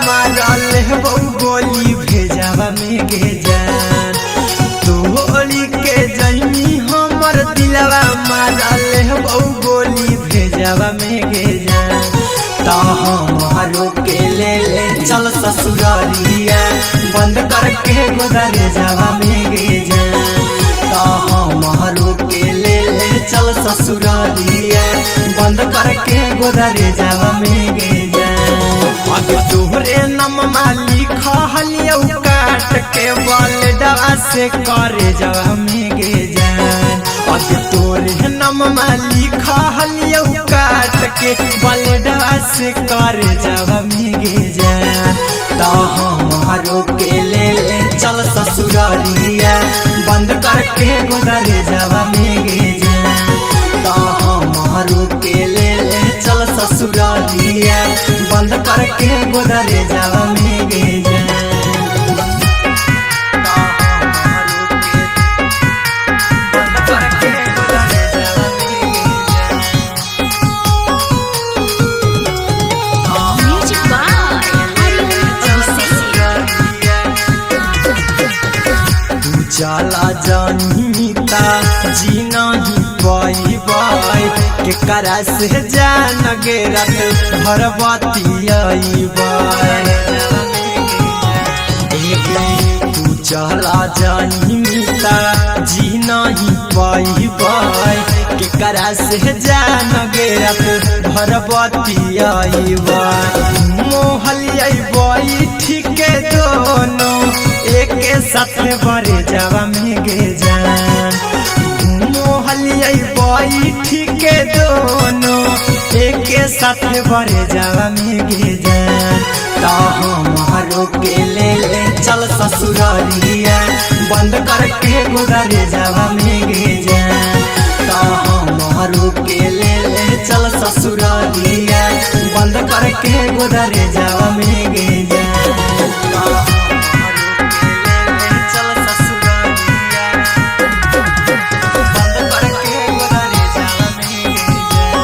मारल बहु गोली भेजावा में गे जान। तोरी के जैनी हमर दिलवा मारल बहु गोली भेजावा में गे जान। ता हमारो के ले ले चल ससुरारिया बंद करके गोदर जावा में गे जान। ता हमारो के ले ले चल ससुरारिया बंद करके गोदर जावा में गे जान। अब तोहरे नम माली खहलियौ काट के बल डवा से करे जावा में गे जान। अब तोरे नम माली खहलियौ काट के बल डवा से करे जावा में गे जान। ता हमारो के ले ले चल ससुरारिया बंद करके गोदर जावा में गे जान। ता हमारो के ले ले चल ससुरारिया बंद करके गोदर जावा में गे जान। ता हमारो के बंद करके गोदर जावा में गे जान। Music by Aryan Abhishek. तू चला जानीता जी नहीं पाई बाई के करा से जान गे रात भरबती आई बाई। तू चला जानीता जी नहीं पाई बाई के करा से जान गे रात भरबती आई बाई। मोहलिया बाई ठीक दोनों एक साथ बरे जावा में गे जान। मोहलिया बाई ठीक दोनों एक साथ बरे जावा में गे जान। ता हमारो के ले ले चल ससुरारिया बंद करके गोदर जावा में गे जान। ता हमारो के ले ले चल ससुरारिया बंद करके गोदर जावा में गे जान। ता हमारो के ले ले चल ससुरारिया बंद करके गोदर जावा में गे जान।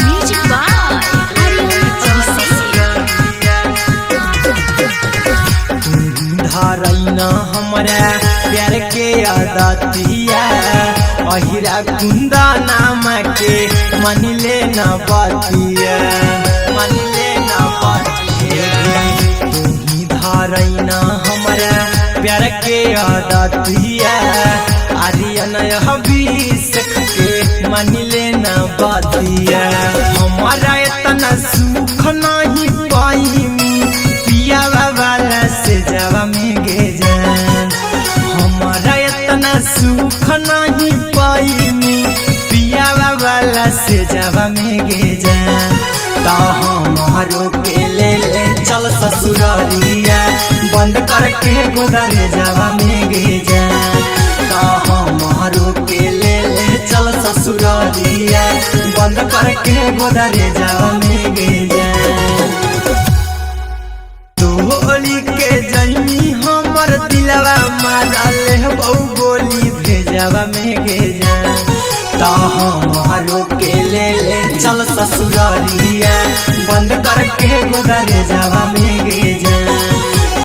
Music by Aryan Abhishek. धारैना हमरा प्यार के आदतिया अहिरा कुंदा नाम के मन ले न बातिया मन ले न बातिया। तुम्ही धारैना हमरा प्यार के आदतिया आर्यन अभिषेक के मन ले न बातिया। हमारा इतना सुख नहीं पाई पियावा वाला से जावा में गे जान। हमारा इतना सुख नहीं पाई पियावा वाला से जावा में गे जान। ता हमारो के ले ले चल ससुरारिया बंद करके गोदर जावा में गे जान। ता हमारो के ले ले चल ससुरारिया बंद करके गोदर जावा में गे जान। तोरी के जैनी हमर दिलवा मारल बहु गोली भेजावा में गे जान। ता हमारो के ले ले चल ससुरारिया बंद करके गोदर जावा में